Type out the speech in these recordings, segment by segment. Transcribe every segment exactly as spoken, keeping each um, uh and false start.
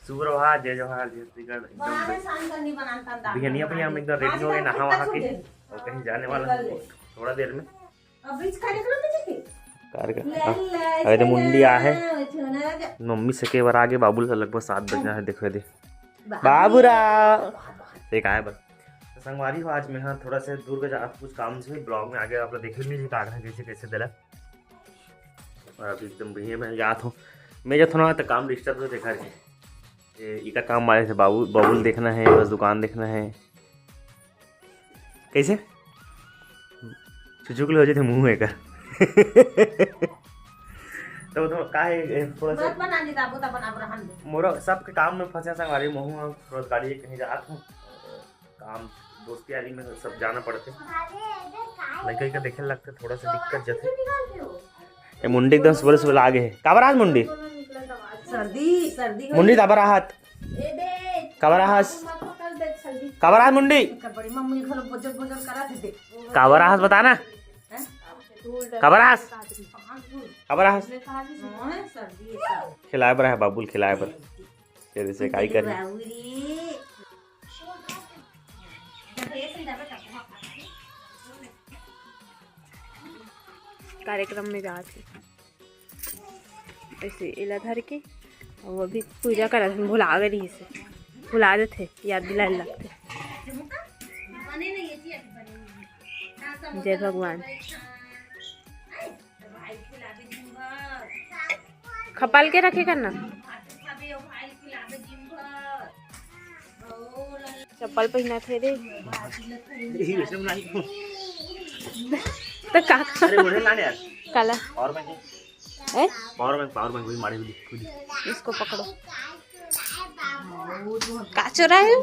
सुप्रभात, जय जोहार, जय छत्तीसगढ़। एकदम बिहनिया पहिया में एकदम रेडी हो गए, नहा वहा के, और कहीं जाने वाला हूँ थोड़ा देर में। कार का, अरे तो मुंडी आ है, मम्मी से के बार आगे, बाबू से लगभग सात बजे है, देखो दे बाबूरा। एक आए बर। तो संगवारी हो, आज मैं हाँ थोड़ा सा दुर्ग जा कुछ काम से ब्लॉग में आगे आप लोग देखे मिली का कैसे कैसे दिला। और अभी एकदम भैया मैं जात हूँ, मैं जात हूँ ना तो काम डिस्टर्ब हो देखा रही। इका काम वाले से बाबू, बाबुल देखना है, बस दुकान देखना है। कैसे चुचुक ले हो जाते मुंह एकर। तो, तो का है, ए, थोड़ा सा मत बना दी, दाबो ता बनाबो रहन दे। मोरा सबके काम में फंसे संगवारी, महू अब थोड़ा गाड़ी कहीं जात हूँ, काम दोस्ती यारी में सब जाना पड़ते, लड़का का देखे लगते, थोड़ा सा दिक्कत जथे। ए मुंडी एकदम सुबह सुबह लागे है, काबर आज मुंडी? सर्दी, सर्दी हो मुंडी रही। काबर आहत? ए दे। काबर आहस? मत पकड़ दे, सर्दी। काबर आहस मुंडी? एकर बड़ी मम्मी घलो बोजर बोजर करत हे, दे। काबर आहस बता ना। हैं? काबर आहस? काबर आहस? हाँ, सर्दी, सर्दी। खिलाए बर है बाबुल, खिलाए बर। तेरे से काई करी? बाबू रे। कार्यक्रम में जात हे। ऐसे एला धर के, अउ अभी पूजा करत हन, भुला गे रहिस हे, भुला देथे, याद दिलाए लगथे। जय भगवान। खपाल के रखे करना। चप्पल पहिनत हे रे। त का? अरे, मुझे ना यार। काला? पावर बैंक है। ए? पावर बैंक, पावर बैंक वही मारे, खुद ही, खुद ही। इसको पकड़ो। का चोरा है?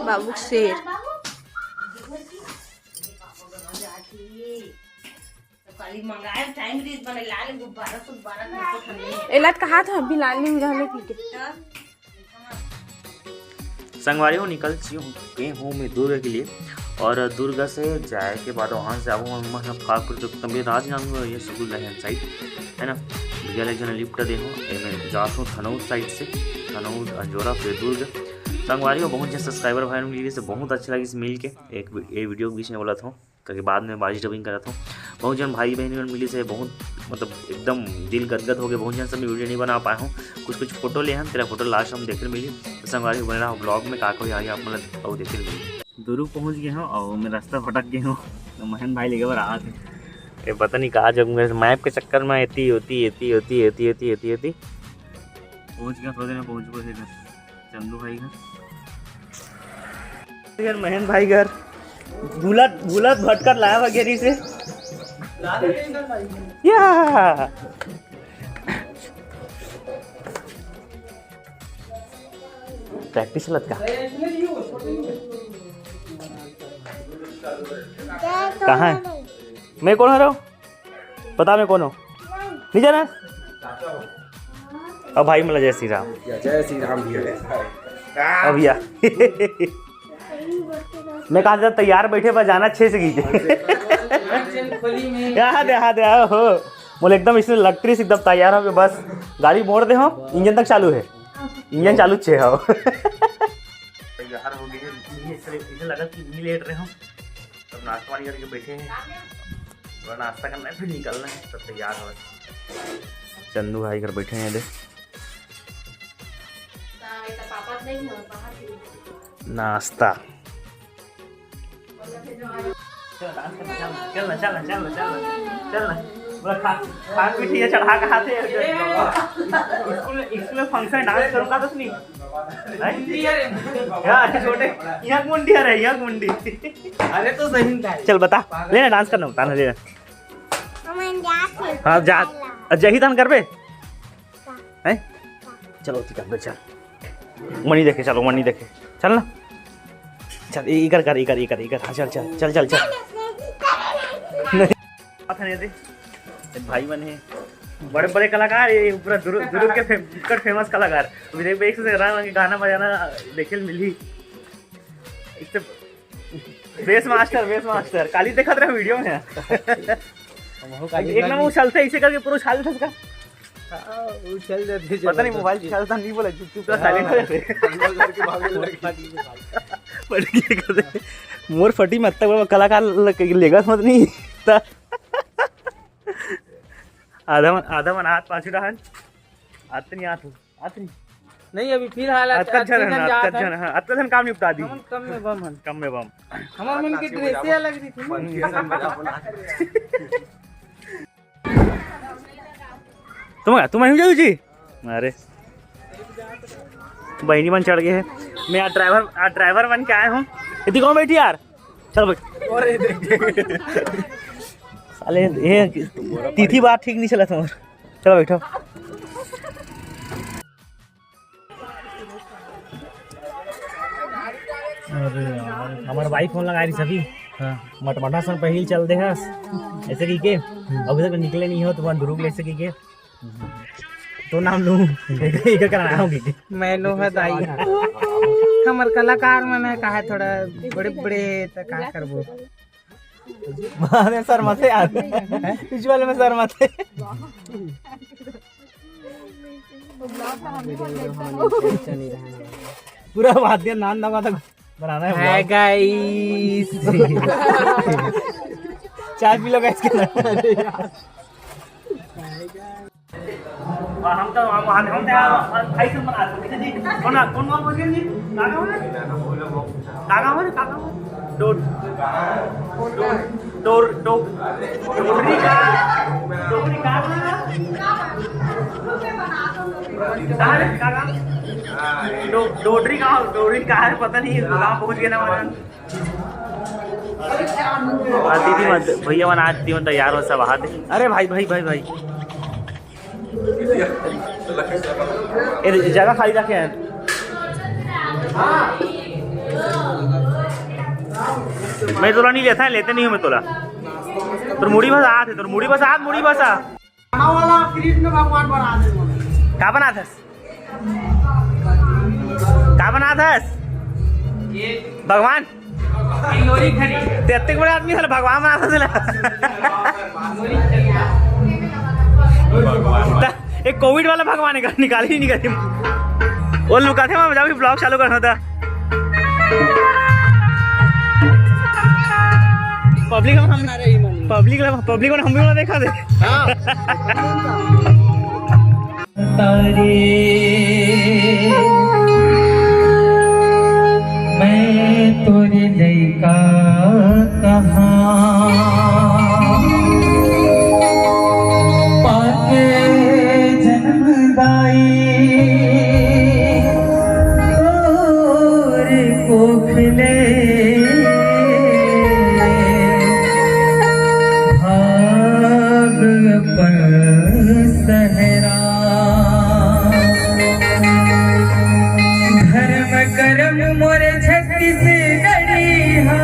बाबू शेर। काली मंगाए टाइम रीत बने लाल गुब्बारा सुब्बारा करके ठंडे। एला त कहा था अभी लाल नहीं रहले पी के। संगवारी हो निकल चुके हूँ मैं दुर्ग के लिए, और दुर्ग से जाए के बाद वहाँ से आबो मैं फालपुर चौक, तब राजनांदगांव ये स्कूल रहे साइड है ना। भैया लोग जन लिफ्ट दे हो, ए मैं जात हूँ धनौद साइड से, धनौद अंजोरा फिर दुर्ग। संगवारी हो बहुत जन सब्सक्राइबर भाई मिली से बहुत अच्छा लगी मिल के। एक ये वीडियो के बीच में बोला था करके बाद में बाजी डबिंग करत हूँ। बहुत जन भाई बहन मन मिली से बहुत मतलब एकदम दिल गदगद हो गए। बहुत जन से मैं वीडियो नहीं बना पाए हूँ, कुछ कुछ फोटो ले हन, तेरा फोटो लास्ट हम देखे मिली। तो संगवारी बने रहा ब्लॉग में, का कोई आगे आप मतलब और देखे मिली। दुर्ग पहुँच गए हूँ और मैं रास्ता भटक गए हूँ, तो महन भाई लेके बर आत हे। ये पता नहीं कहाँ जब मैं मैप के चक्कर में एती होती एती होती एती एती एती एती पहुँच गया, थोड़ा देर में पहुँच गए घर। चंदू भाई घर, यार महेंद्र भाई घर, बुलत बुलत भटकर लाया वगैरह से। या प्रैक्टिस लत का? कहाँ है? मैं कौन हरव? पता मैं कौन हो? नहीं जाना। अब भाई मला जय श्री राम। जय श्री राम भैया। अब भैया मैं कहा था तैयार बैठे बस जाना अच्छे से कीजिए। यहाँ दे, यहाँ दे, आओ हो। बोले एकदम इसने लग रही एकदम तैयार हो के बस गाड़ी मोड़ दे हो, इंजन तक चालू है, इंजन चालू छे हो। तैयार हो गए हैं, इसे लगा कि नहीं लेट रहे हो। सब नाश्ता पानी करके बैठे हैं, थोड़ा नाश्ता करना है फिर निकलना है, सब तैयार हो। चंदू भाई घर बैठे हैं, देख नाश्ता। चल ना, चल ना, चल ना, चल ना, चल ना। बोला खा, खा पीठी है, चढ़ा के हाथे। स्कूल में, स्कूल में फंक्शन डांस करूंगा तो नहीं। हैं? यार, छोटे, यहाँ मुंडी आ रहे, यहाँ मुंडी। अरे तो सही था। चल बता, लेना डांस करना, बता ना, लेना। हम जात हैं। हाँ, जा, जही तहन करबे। हैं? चलो, ठीक है, चल। मनी देखे, चलो, मनी देखे। चल ना। चल, इ-, इकर कर, इकर, इकर, इकर। हाँ, चल, चल, चल, चल, चल। नहीं। बात है नहीं, भाई बने बड़े बड़े कलाकार, ये पूरा दुर्ग, दुर्ग के फे-, फेमस कलाकार। अभी देख, एक से रंग गाना बजाना देखे मिली। एक तो बेस मास्टर, बेस मास्टर। काली देखत रहे वीडियो में। हमहू काली एक ना वो चलते ऐसे करके पूरा उछाल था उसका। हाँ, वो चल जाते, पता नहीं, मोबाइल चलता नहीं, बोला, चुप, चुप, साइलेंट हो जाते। अंदर करके भागने लगे। पट गया कहते, मोर फटी में अत्ता बड़ा कलाकार लग-, लेगा मत नहीं। आधा मन, आधा मन हाथ पाछू डाहन। आते नहीं, आते नहीं। नहीं, अभी फिलहाल अतका झन है ना, अतका झन, हाँ, अतका झन काम निपटा दी। हमन कम में बम हन। कम में बम। हमर मन के ड्रेसे अलग रही थी। तुम, तुम वहीं जाओ जी। अरे, बहिनी मन चढ़ गए हैं। मैं आज ड्राइवर, आज ड्राइवर बन के आया हूँ। इतनी कौन बैठी यार? चल भाई। साले, ये तिथि बार ठीक नहीं चला तुम्हारा। चलो बैठो। अरे यार, हमार भाई फोन लगा रही सभी। हाँ। मटमटा संग पहिल चल दे हस, ऐसे की के। अभी तक निकले नहीं हो, तुम्हारा दुरुग ले सकी के। तो नाम लूं, एक, एक कराना होगी। मैं लोहा दाई। हमर कलाकार मन है, कहा थोड़ा बड़े बड़े, तो का करबो। मारे शर्माथे यार, पिछू वाले में शर्माथे। पूरा बात दिया, नान दबा तक बनाना है हाय vlog। गाइस। चाय पी लो गाइस के। हम तो, हम, हम, हम तो यार, भाई से बना सकते जी। कौन, कौन, कौन बोल रहे हैं जी? का गाँव है? का गाँव है? का गाँव है? डो-, डो-, डो-, डो-, डोडरी का, डोडरी का, का है? का गाँव? डो-, डोडरी गाँव, डोडरी का है, पता नहीं, गाँव पहुँच गया ना हमारा। आ, दीदी मन, भैया मन, आज दीदी मन तैयार हो सब हाथ। अरे भाई, भाई, भाई, भाई। ए, जगह खाली रखे हैं। मैं तोला नहीं लेता है, लेते नहीं हूँ मैं तोला। तोर मुड़ी बस हाथ है, तोर मुड़ी बस हाथ, मुड़ी बस हाथ। खाना वाला कृष्ण भगवान बना दे। का बनात हस? का बनात हस? भगवान? ते अतेक बड़े आदमी हला, भगवान बनात हस ला। त एक कोविड वाला भगवान है, निकाल ही निकाल। वो लुकाथे, मैं जाऊँ vlog चालू करना था। पब्लिक हम, पब्लिक, पब्लिक हम भी वाला देखा दे। हाँ। तारे, मैं तोरे लइका कहाँ, पाके जन्म दाई तोरे कोख ले, भाग अपन सहरा। धर्म करम मोर छत्तीसगढ़िया,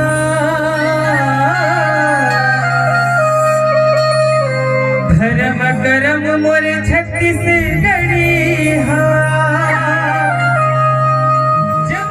धर्म करम मोर छत्तीसगढ़िया। जब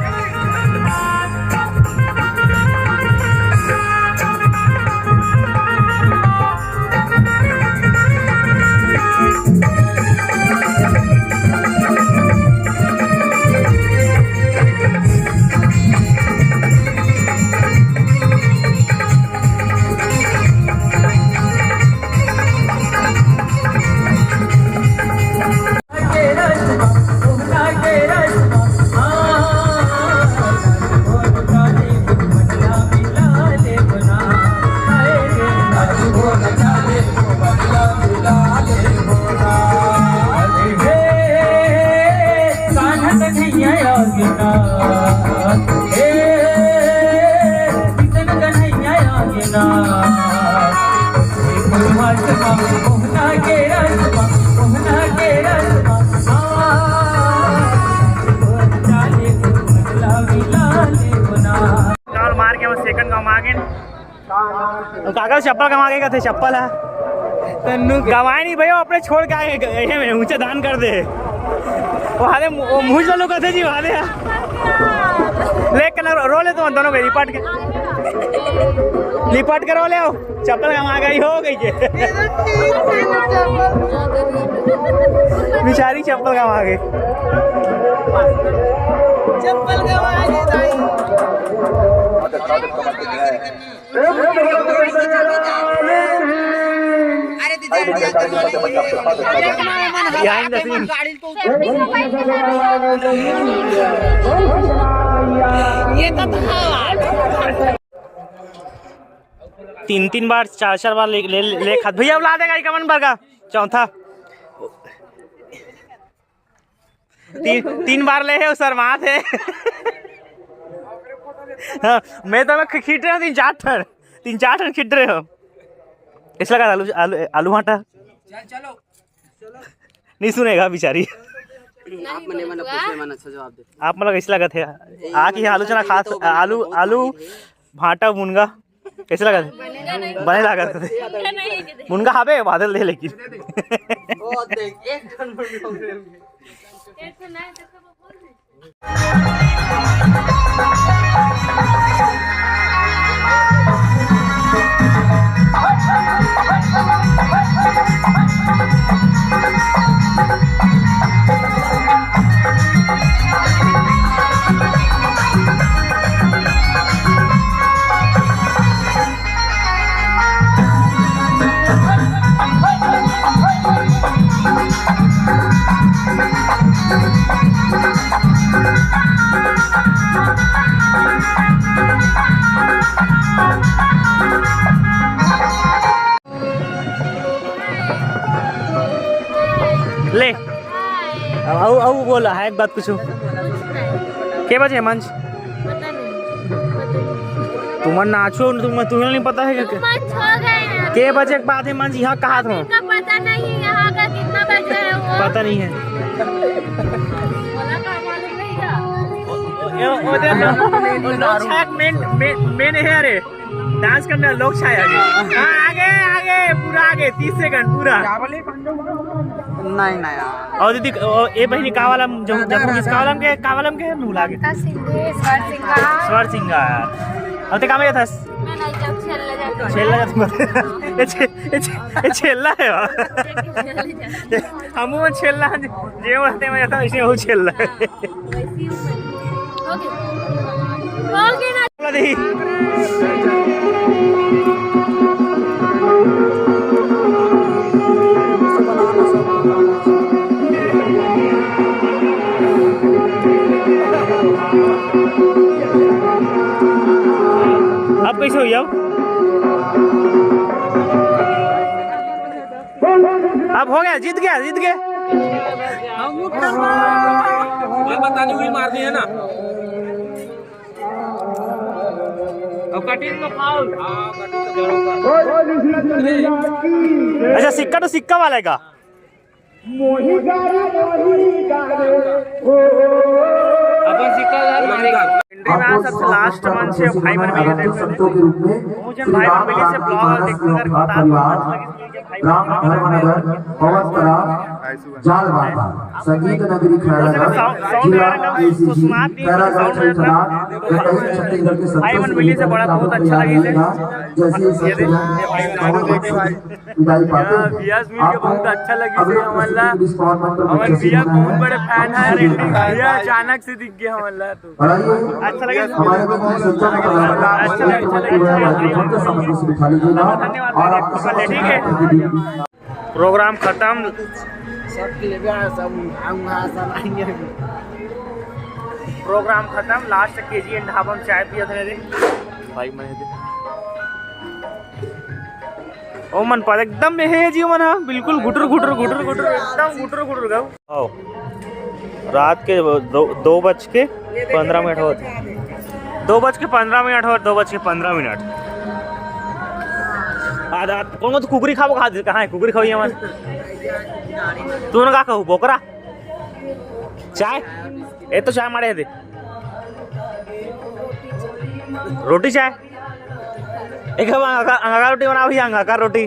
गाँव मार के हम सेकंड गाँव में आ गए। अब काका चप्पल गवा के कथे, चप्पल है। तन्नू के गवाए नहीं भैया, अपने छोड़ के आए, गए में ऊंचा दान कर दे। वहाँ दे, वो मुझ वालों कथे जी, वहाँ दे। ले के ना रो, रो ले तुम दोनों को, रिपट के। लिपट करो ले आओ, चप्पल गमा गई हो गई के। बिचारी चप्पल गमा गई। चप्पल गमा गई भाई। अरे दीदी, यार, यार, यार, यार, गाड़ी तो ये तो था। तीन तीन बार, चार चार बार ले, ले, ले खात। भैया, ला देगा एक मन बरगा चौथा। तीन, तीन बार ले हे, शर्मात हे। हाँ, मैं तो मैं खींच रहे हूँ तीन चार ठन, तीन चार ठन खींच रहे हो। इसला का आलू, आलू, आलू भाटा। चल, चलो। नहीं सुनेगा बिचारी। आप मने मन पूछे मन अच्छा जवाब दे। आप मतलब कैसे लगत है? आ की आलू चना खास, आलू, आलू भाटा मुनगा कैसे लगत है? बने लागत है। मुनगा हाबे बादल दे लेकिन। ले, अब अउ, अउ बोला है एक बात कुछ। के बजे मंच? तुम नाचो, तुम, तुम्हें नहीं पता है क्या? मंच हो गए हैं। के बजे के बाद है मंच यहाँ कहा था? इनका पता नहीं है यहाँ का कितना बज रहा है वो। पता नहीं है। लोग छाया मेन, मेन, मेन है। अरे डांस करने लोग छाया आगे। हाँ, आगे, आगे, पूरा आगे, तीस सेकंड पूरा। नहीं, नहीं यार। और दीदी, ओ, ए बहिनी, का वाला म-, जब, जब किस का वाला म के, का वाला म के मुंह लागे? ममता सिंह, स्वर सिंह। स्वर सिंह। अब ते का में जाथस? मैं नहीं, जब छेल ले जाता। छेल ले जाता। ए छे-, ए छे-, ए छेला है वा। हम वो छेला, जे मरते में जाता, इसे वो छेला है। वैसी हूँ मैं। हो गया। हो गया ना। अब कैसे हो जाओ? अब हो गया, जीत गया, जीत गया। मैं पता नहीं, हुई मार दी है ना। अब कटिंग तो फाउल। हाँ, कटिंग तो फाउल। अच्छा, सिक्का तो सिक्का वाला है का? अपन सिक्का यार मारेगा। एंट्री में सबसे लास्ट मंच है, भाई मन मिले थे। संतों के रूप में वो जन भाई मन मिले से ब्लॉग देखते हैं, बता दो, अच्छा लगे। राम धर्मनगर, पवन तरा, जालबांधा, संगीत नगरी खैरागढ़, जिला एसीसी, खैरागढ़, छठनाथ, कटही, छत्तीसगढ़ के संतों से मिलकर आप लोग तैयार रहिएगा। जैसे ही संत जन विदाई पाते हैं, आप लोग अभी रिस्पॉन्ड मंत्र बच्चों से सुनना है। भैया अचानक से दिख गया हमला तो। और आइए, अच्छा लगा। हमारे बीच में संत जन का पधारा। अच्छा लगा, अच्छा लगा, अच्छा लगा। माइक्रोफोन के सामने से बिठा लीजिएगा और आपको समझ में आएगा। प्रोग्राम खत्म। सब के लिए भी आया, सब आऊंगा, सब आएंगे। प्रोग्राम खत्म, लास्ट केजीएन ढाबा में चाय पिया था रे। भाई मैं दे। ओ मन पर एकदम में है जी मन, हाँ, बिल्कुल गुटर गुटर गुटर गुटर, एकदम गुटर गुटर गाओ। आओ। रात के दो, दो बज के पंद्रह मिनट होत। दो बज के पंद्रह मिनट होत, दो बज के पंद्रह मिनट। आ, आ, कौन तो कुकरी खाबो, खा दे, कहाँ है कुकरी खाओ ये हमारे? तू ना का कहू, बोकरा? चाय? ए तो चाय मारे दे। रोटी चाय? एक हम अंगाका, अंगाका रोटी बनाओ भैया, अंगाका रोटी।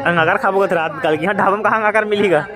अंगाकर खाबो कथे रात में, काल के यहाँ ढाबा में कहाँ अंगाकर मिलेगा?